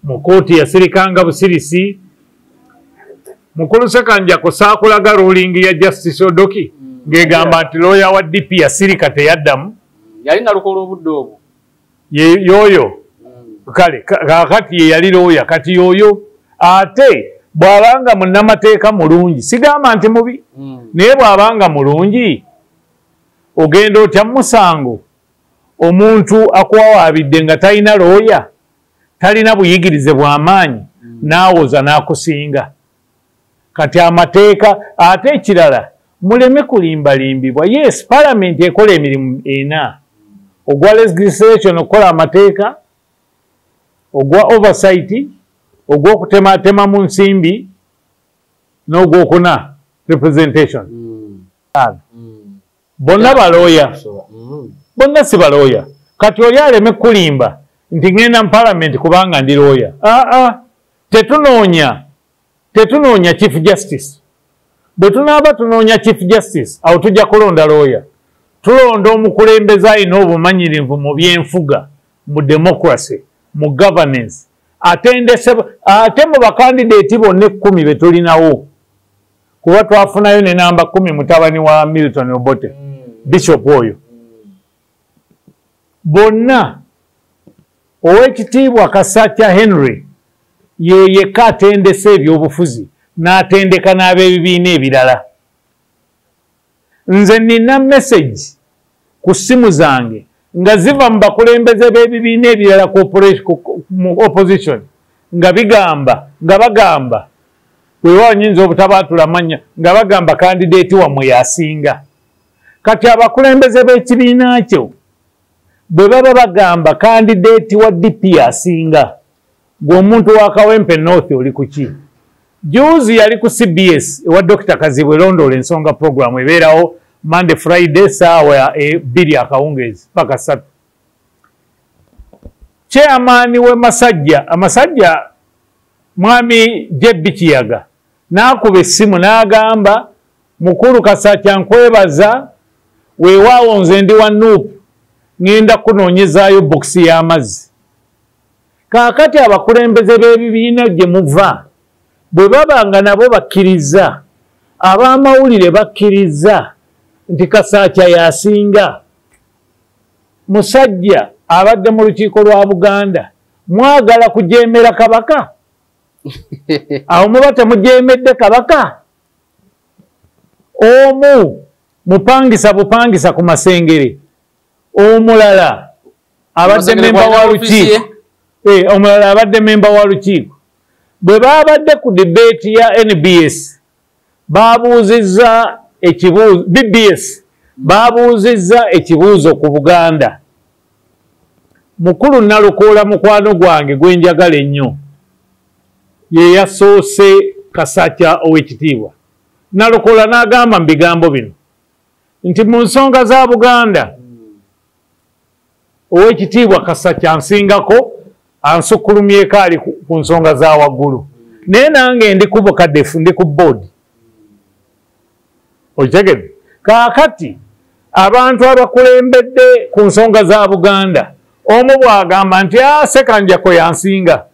mu kkooti yasirikanga busirisi. Mukulu Ssekanjako saakulaga ruling ya Justice Odoki ng'egamba nti looya wa DP yasirika teyaddamu. Yali nalukola obudde obwo. Yoyo kale kakati ye yali looya, kati yoyo ate bw'abanga munnamateeka mulungi, sigamba nti mubi, naye bw'abanga mulungi ogenda otya musango omuntu akuwawaabidde nga talina looya, talina buyigirize bw'amaanyi, n'awoza n'akusinga. Kati amateeka. Ate ekirala muleme kulimbalimbibwa. Yes, palamenti ekola emirimu ena: ogwa legislation, okukola amateeka, ogwa oversight, ogw'okutematema mu nsimbi, n'ogwokuna representation. Bonna balooya, bonna si balooya. Kati oli aleme kulimba nti ngenda mu palamenti kubanga ndi looya. Aa, tetunoonya chief justice. Bwe tunaaba tunoonya chief justice, awo tujja kulonda looya. Tulonda omukulembeze alina obumanyirivu mu byenfuga, mu democracy, mu governance, atendese. Ate mu bakandideeti bonna 10 be tulinawo, kuba twafunayo ne namba 10, mutabani wa Milton Obote, bishop oyo, bonna owekitiibwa Kasakya Henry ye yekka atendese ebyobufuzi n'atendeka n'ab'ebibiina ebirala. Nze nina message ku ssimu zange nga ziva mu bakulembeze b'ebibiina ebirala mu opposition, nga bigamba, nga bagamba, weewaawo nnyinza obutabaatula mannya, nga bagamba kandideeti wammwe yasinga. Kati abakulembeze b'ekibiina kyo bwe baba bagamba kandideeti wa DP yasinga, gwe omuntu wa Kawempe North oli ku ki? Juzi yali ku CBS ewa Dr. Kazibwe Londoola Ensonga program ebeerawo Monday Friday saawa 2 akawungeezi paka 3. Chairman we Masajja, Amasajja mwami JB Kiyaga n'akuba essimu n'agamba, mukulu Kasakya nkwebaza, weewaawo nze ndi wa NUP, ŋŋenda kunoonyezaayo bokisi y'amazzi. Kaakati abakulembeze b'ebibiina gye muva bwe baba nga nabo bakkiriza, ab'amawulire bakkiriza nti Kasakya yasinga, musajja abadde mu lukiiko lwa Buganda, mwagala kujeemera Kabaka? Awo muba temujeemedde Kabaka? Omu mupangisa bupangisa ku Masengere, omulala abadde memba wa lukiiko, omulala abadde memba wa lukiiko. Bwe babadde ku debate ya NBS, babuuzizza ekibuuzo, BBS babuuzizza ekibuuzo ku Buganda. Mukulu Nalukoola mukwano gwange gwe njagala ennyo, ye yasoose Kasakya ow'ekitiibwa. Nalukoola n'agamba mu bigambo bino nti mu nsonga za Buganda ow'ekitiibwa Kasakya ansingako, ansukkulumyeko ali ku nsonga za waggulu, naye nange ndi ku bukadefu, ndi ku boodi. Okitegedde? Kaakati abantu abakulembedde ku nsonga za Buganda, omu bw'agamba nti Ssekanjako yansinga,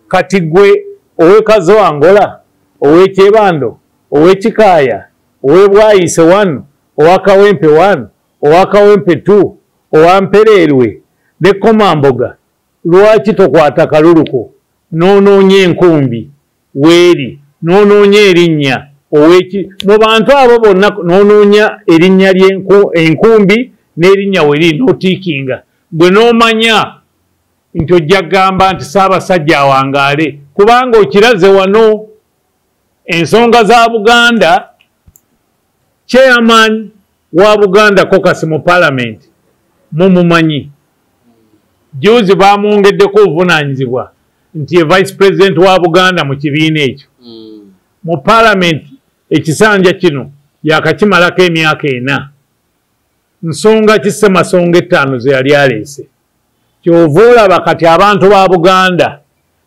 kati gwe ow'e Angola, ow'e Kyebando, ow'e Kikaaya, ow'e Bwayiise 1, owa Kawempe 1, owa Kawempe 2, owa Mpereerwe ne Komamboga, lwaki tokwata kaluluko n'onoonya enkumbi weeri, n'onoonya erinnya ow'eki mu bantu abo bonna, n'onoonya erinnya ly'enkumbi n'erinnya weri n'otiikinga, gwe n'omanya nti ojja kugamba nti Ssaabasajja awangaale, kubanga okiraze wano ensonga za Buganda. Chairman wa Buganda Caucus mu Parliament mumumanyi, juzi bamwongeddeko obuvunaanyizibwa nti ye vice president wa Buganda mu kibiina ekyo mu Parliament. Ekisanja kino yakakimalako emyaka 4. Nsonga ki Ssemasonga 5 ze yali aleese? Kyova olaba kati abantu ba Buganda,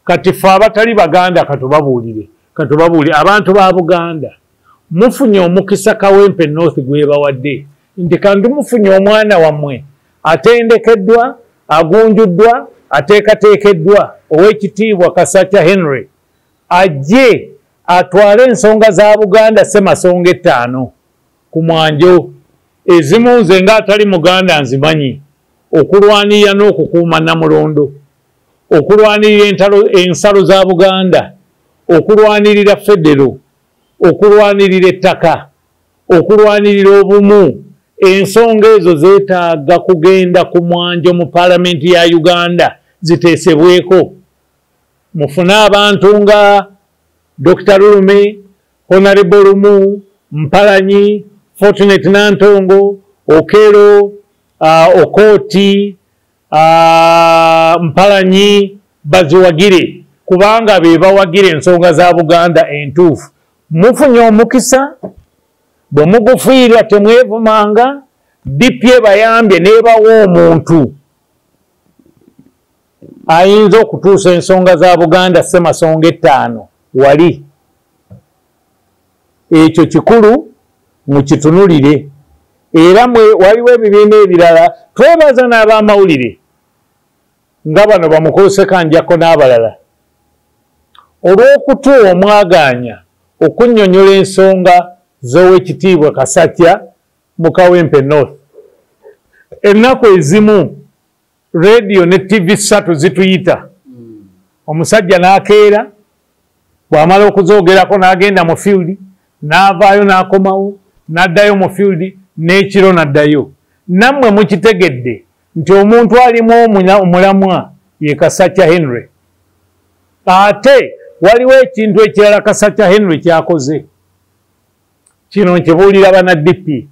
kati ffe abatali Baganda katubabuulire, katubabuulire abantu ba Buganda, mufunye omukisa Kawempe North gwebawadde nti kandi mufunye omwana wammwe atendekeddwa, agunjuddwa, ateekateekeddwa, ow'ekitiibwa Kasakya Henry, ajje atwale ensonga za Buganda Ssemasonga 5 ku mwanjo. Ezimu nze ng'atali Muganda nzimanyi: okulwanirira n'okukuuma Namulondo, okulwanirira ensalo za Buganda, okulwanirira federo, okulwanirira ettaka, okulwanirira obumu. Ensonga ezo zeetaaga kugenda ku mwanjo mu Paalamenti ya Uganda ziteesebweko. Mufune abantu nga Dr. Lulume, Honorable Lumu, Mpalanyi, Fortunate Nantongo, Okero, Okoti, Mpalanyi, baziwagire, kubanga be bawagira ensonga za Buganda entuufu. Mufunye omukisa, bwe mugufiirwa temwevumanga. DP bayambye n'ebawa omuntu ayinza okutuusa ensonga za Buganda Ssemasonga 5 wali. Ekyo kikulu mukitunulire. Era mwe waliwo ebibiina ebirala, twebaza n'abamawulire nga bano bamukulu Ssekanjako n'abalala olw'okutuwa omwagaanya okunnyonnyola ensonga z'owekitiibwa Kasakya mu Kawempe North. Ennaku ezimu radio ne TV 3 zituyita, omusajja n'akeera, bw'amala okuzoogerako n'agenda mu field, n'avaayo n'akomawo, n'addayo mu field, n'ekiro n'addayo. Nammwe mukitegedde nti omuntu alimu omulamwa ye Kasacca Henry. Ate waliwo ekintu ekirala Kasacca Henry kyakoze. Kino nkibuulira bana DP.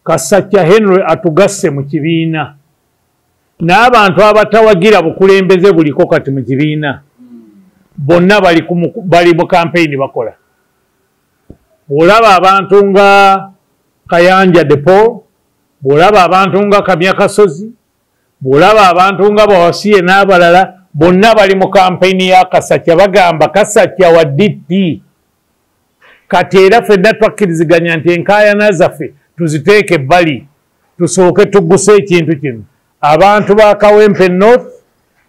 Kasacca Henry atugasse mu kibiina n'abantu abatawagira bukulembeze buliko kati mu kibiina bonna bali mu kampeyini bakola. Bw'olaba abantu nga Kayanja Depo, bw'olaba abantu nga Kamya Kasozi, bw'olaba abantu nga Bawasiye n'abalala, bonna bali mu kampeyini ya Kasacca, bagamba Kasacca wa DP. Kati era ffenna twakkiriziganya nti enkaayana zaffe tuziteeke ebbali, tusooke tugguse ekintu kino. Abantu ba Kawempe North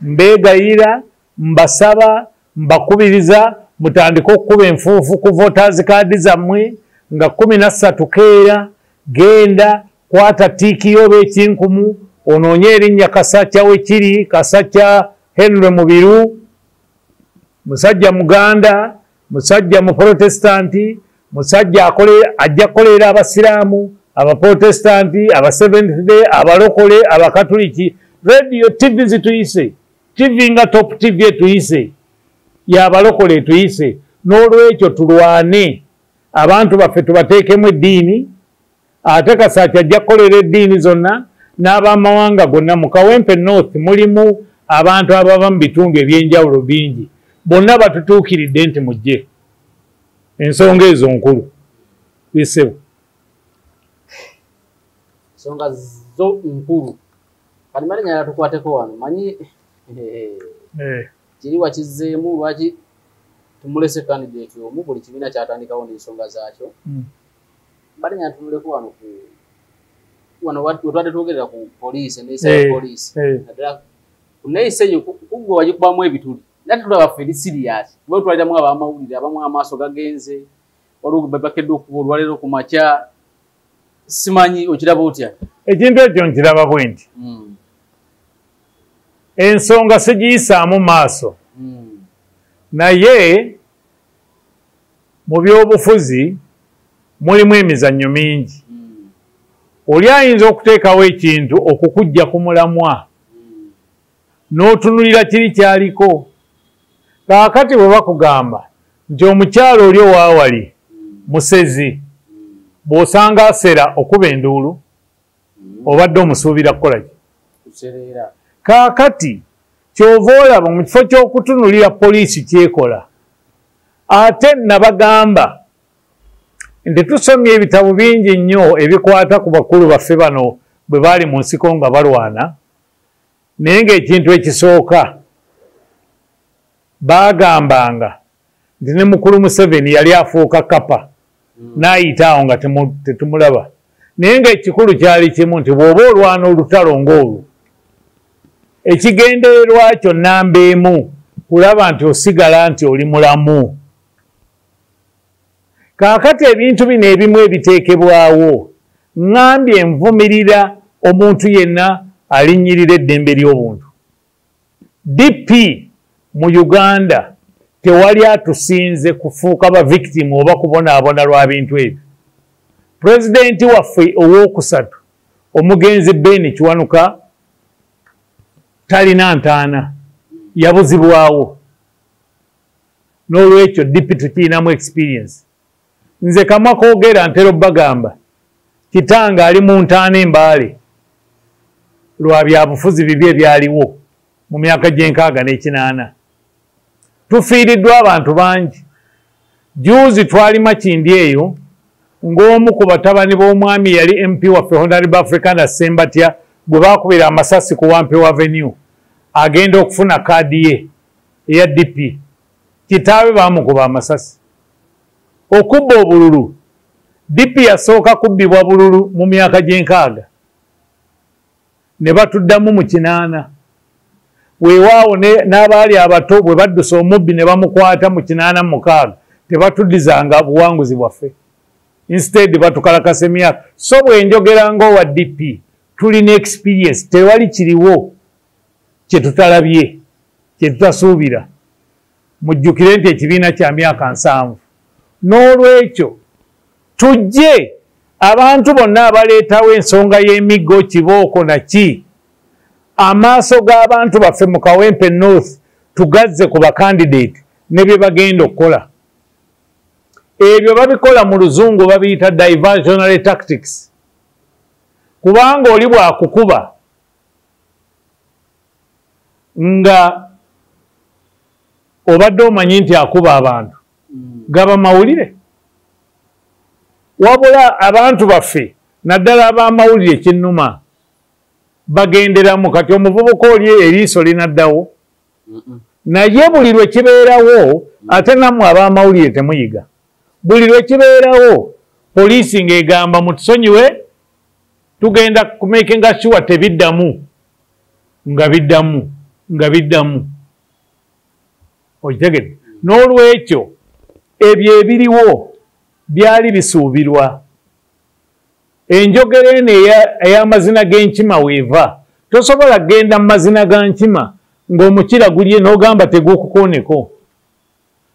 mbeegayira, mbasaba, mbakubiriza mutandike okukuba enfuufu ku voters card zammwe nga 13 keera, genda kwata tiiki yo oba ekinkumu, onoonye erinnya Kasacca we kiri, Kasacca Henry Mubiru, musajja Muganda, musajja Muprotestanti, musajja ajja kukolera Abasiraamu, Abaprotestanti, aba Seventh Day, abalokole, Abakatuliki. Radio TV zituyise, TV nga Top TV etuyise, y'abalokole etuyise. N'olwekyo tulwane, abantu baffe tubateekemu eddiini, ate Kasacca ajja kukolera eddiini zonna n'abamawanga gonna. Mu Kawempe North mulimu abantu abava mu bitundu ebyenjawulo bingi, bonna batutuukiridde nti mujje. Ensonga ezo nkulu. Bisebo. Ensonga zo nkulu. Kati mali nyala tukwateko wano, manyi kiri wakizzeemu lwaki tumulese candidate omu buli kibiina kyatandikawo n'ensonga zaakyo. Mbadde nyala tunuleko wano ku wano wetwadde twogerera ku poliisi, enneeyisa ya poliisi. Naddala ku nneeyisa eyo kuggwe wagikubamu ebituli. Naye tulaba ffe eri serious. Kuba otwaliramu abamawulire, abamu amaaso gagenze, waliwo bakedde okuba olwaleero ku makya. Simanyi okiraba otya? Ekintu ekyo nkiraba bwe nti. Ensonga sigiyisaamu maaso. Naye mu byobufuzi mulimu emizannyo mingi. Oli ayinza okuteekawo ekintu okukujja ku mulamwa n'otunulira kiri kyaliko. Kaakati bwe bakugamba nti omukyalo oli owaawali musezi, bw'osanga asera okuba enduulu, obadde omusuubira kukola ki? Kaakati ky'ova olaba mu kifo ky'okutunulira poliisi kyekola. Ate nabagamba nti tusomye ebitabo bingi nnyo ebikwata ku bakulu baffe bano bwe baali mu nsiko nga balwana, naye ng'ekintu ekisooka baagambanga nti ne mukulu Museveni yali afuuka kapa n'ayita awo nga tetumulaba. Naye ng'ekikulu kyali kimu nti bw'oba olwana olutalo ng'olwo, ekigendererwa kyo namba emu kulaba nti osigala nti oli mulamu. Kaakati ebintu bino ebimu ebiteekebwawo, ŋŋambye nvumirira omuntu yenna alinnyirira eddembe ly'obuntu. DP mu Uganda tewali atusinze kufuuka ba victim oba kubonaabona lwa bintu ebyo. Pulezidenti waffe owookusatu omugenzi Ben Kiwanuka talina ntaana, yabuzibwawo. N'olwekyo DP tukirinamu experience. Nze kamwa koogera ntera obbagamba kitange ali mu ntaana Embaale lwa byabufuzi bibi ebyaliwo mu myaka gy'enkaaga n'ekinaana. Tufiiriddwa abantu bangi. Juzi twali Makindye eyo ng'omu ku batabani b'omwami yali MP waffe Honorable Africana Ssembatya gwe baakubira amasasi ku Wampewo Avenue agenda okufuna kaadi ye eya DP. Kitaawe baamukuba amasasi. Okubba obululu, DP yasooka kubbibwa bululu mu myaka gy'enkaaga ne batuddamu mu 80. Weewaawo n'abaali abato bwe baddusa omubbi ne bamukwata mu 86 tebatuddizanga buwanguzi bwaffe. Instead batukalakasa emyaka. So bwe njogera ng'owa DP tulina experience, tewali kiriwo kye tutalabye, kye tutasuubira. Mujjukire nti ekibiina kya myaka 70. N'olwekyo tujje Abantu bonna abaleetawo ensonga y'emiggo, kibooko naki, amaaso g'abantu baffe mu Kawempe North tugazze ku bakandidate ne bye bagenda okukola. Ebyo babikola mu luzungu babiyita diversionary tactics. Kubanga oli bw'akukuba nga obadde omanyi nti akuba abantu, gaba mawulire. Wabula abantu baffe naddala ab'amawulire kinnuma bagenderamu. Kati omuvubuka oli eriiso linaddawo, naye buli lwe kibeerawo, ate nammwe ab'amawulire temuyiga. Buli lwe kibeerawo poliisi ng'egamba mutusonyiwe, tugenda kumakinga sure tebiddamu, nga biddamu, nga biddamu. Okitegedde? N'olwekyo ebyo ebiriwo byali bisuubirwa. Enjogera eno ey'amazina g'enkima weeva. Tosobola kugenda mu mazina ga nkima ng'omukira gulye n'ogamba tegukukooneko.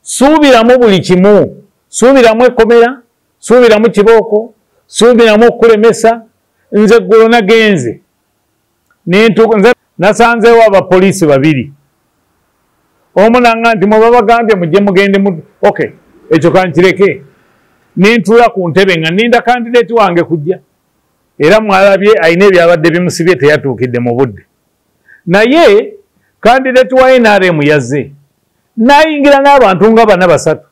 Suubiramu buli kimu. Suubiramu ekkomera, suubiramu kibooko, suubiramu okulemesa. Nze eggulo nagenze nze nasanzeewo abapoliisi babiri. Omu nanga nti mwe babagambye mujje mugende mu okay, ekyo kankireke. Nentuula ku ntebe nga nninda kandidate wange kujja. Era mwalabye alina ebyabadde bimusibye teyatuukidde mu budde. Naye kandidate wa NRM yazze n'ayingira n'abantu nga bana basatu.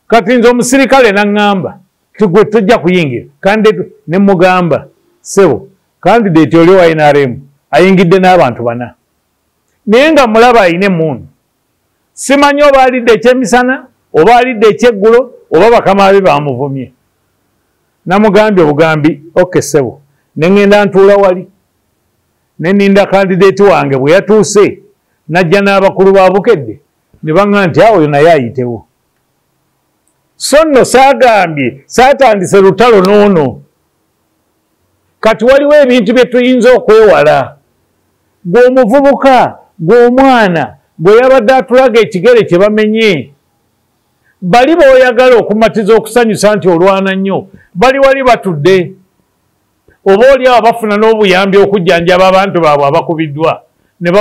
Kati nze omusirikale n'aŋŋamba nti gwe tojja kuyingira. Kandidate ne mugamba ssebo, kandidate oli wa NRM ayingidde n'abantu bana. Naye nga mulaba alina emmundu. Simanyi oba alidde ekyemisana oba alidde ekyeggulo oba bakama be bamuvumye. Namugambye obugambi okay ssebo, ne ŋŋenda ntuula wali. Ne nninda kandidate wange bwe yatuuse n'ajja n'abakulu ba Bukedde ne baŋŋamba nti awo oyo naye ayitewo. So nno saagambye, saatandise lutalo n'ono. Kati waliwo ebintu bye tuyinza okwewala. Gwe omuvubuka, gwe omwana, gwe yabadde atulaga ekigere kye bamenye. Bali b'oyagala okumatiza okusanyusa nti olwana nnyo, bali wali batudde. Oba oli awo bafuna n'obuyambi okujjanjaba abantu baabwe abakubiddwa ne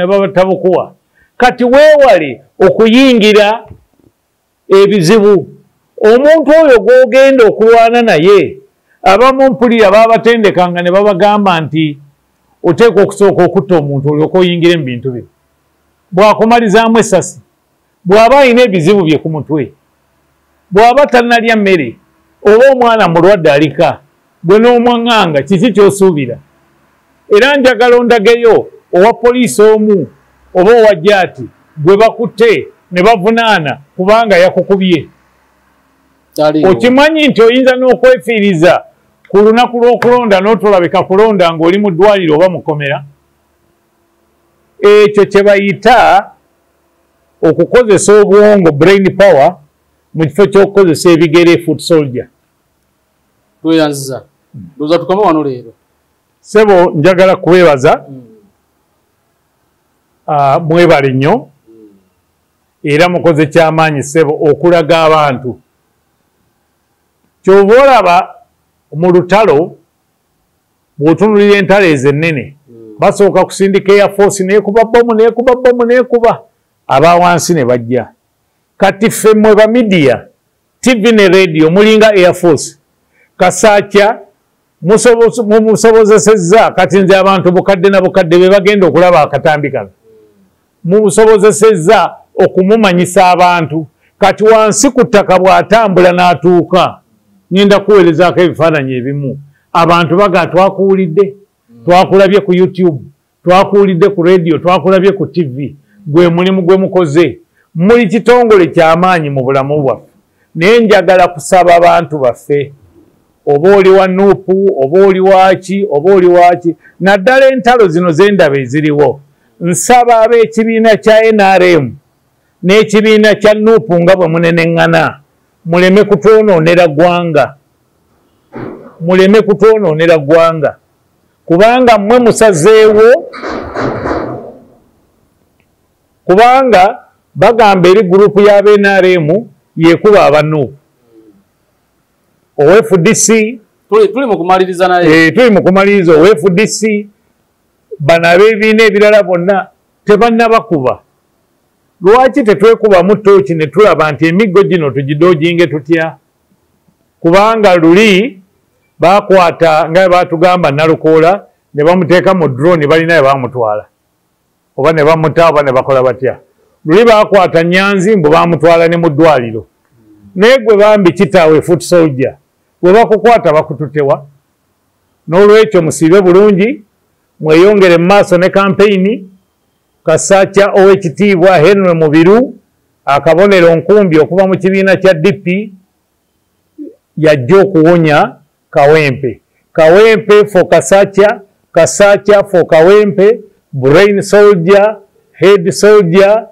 babatabukuwa. Kati weewale okuyingira ebizibu. Omuntu oyo gw'ogenda okulwana naye, abamu mpulira babatendekanga ne babagamba nti oteekwa okusooka okutta omuntu olyoke oyingire mu bintu bino. Bw'akumalizaamu essasi, bw'aba alina ebizibu bye ku mutwe, bw'aba tannalya mmere, oba omwana mulwadde alika, gwe n'omwaŋŋanga kiki ky'osuubira? Era njagala ondageyo owa poliisi omu oba owa jaati gwe bakutte ne bavunaana kubanga yakukubye. Okimanyi nti oyinza n'okwefiiriza ku lunaku lw'okulonda n'otolabika kulonda ng'oli mu ddwaliro oba mukomera. Ekyo kye bayita okukozesa obwongo, brain power, mu kifo ky'okukozesa ebigere, foot soldier. Tweyanziza. Ndowooza tukome wano leero. Ssebo njagala kubeebaza. Mwebale nnyo. Era mukoze kyamaanyi ssebo okulaga abantu. Ky'ova olaba mu lutalo bw'otunuulira entalo ezo ennene, basooka kusindika Air Force n'ekuba bbomu n'ekuba bbomu n'ekuba aba wansi ne bajja. Kati ffe mmwe ba media, TV ne radio mulinga Air Force. Kasaakya mumusobozesezza. Kati nze abantu bukadde na bukadde be bagenda okulaba akatambi kano. Mumusobozesezza okumumanyisa abantu. Kati wansi ku ttaka bw'atambula n'atuuka, ngenda kuweerezaako ebifaananyi ebimu. Abantu baga twakuwulidde, twakulabye ku YouTube, twakuwulidde ku radio, twakulabye ku TV. Gwe mulimu gwe mukoze. Muli kitongole ky'amaanyi mu bulamu bwaffe. Naye njagala kusaba abantu baffe, oba oli wa NUP, oba oli waaki, oba oli waaki, naddala entalo zino z'endaba eziriwo. Nsaba ab'ekibiina kya NRM n'ekibiina kya NUP nga bwe muneneŋŋana, muleme kutwonoonera ggwanga. Muleme kutwonoonera ggwanga. Kubanga mmwe musazeewo, kubanga bagamba eri gurupu y'aba NRM yekuba aba NUP. Owa FDC, tuli mu kumaliriza naye. Tuli mu kumaliriza. Owa FDC, bano ab'ebibiina ebirala bonna tebannabakuba. Lwaki tetwekubamu ttooki ne tulaba nti emiggo gino tugidoojinge tutya? Kubanga luli bakwata nga batugamba Nalukoola ne bamuteeka mu drone, balina bamutwala oba ne bamuta oba ne bakola batya. Luli bakwata Nyanzi mbu bamutwala ne mu ddwaliro. Naye gwe bambi kitaawe foot soldier, bwe bakukwata bakututewa. N'olwekyo musiibe bulungi, mweyongere mu maaso ne kampeyini. Kasakya ow'ekitiibwa Henry Mubiru, akabonero nkumbi okuva mu kibiina kya DP, yajja okuwonya Kawempe. Kawempe for Kasakya, Kasakya for Kawempe, brain soldier, head soldier.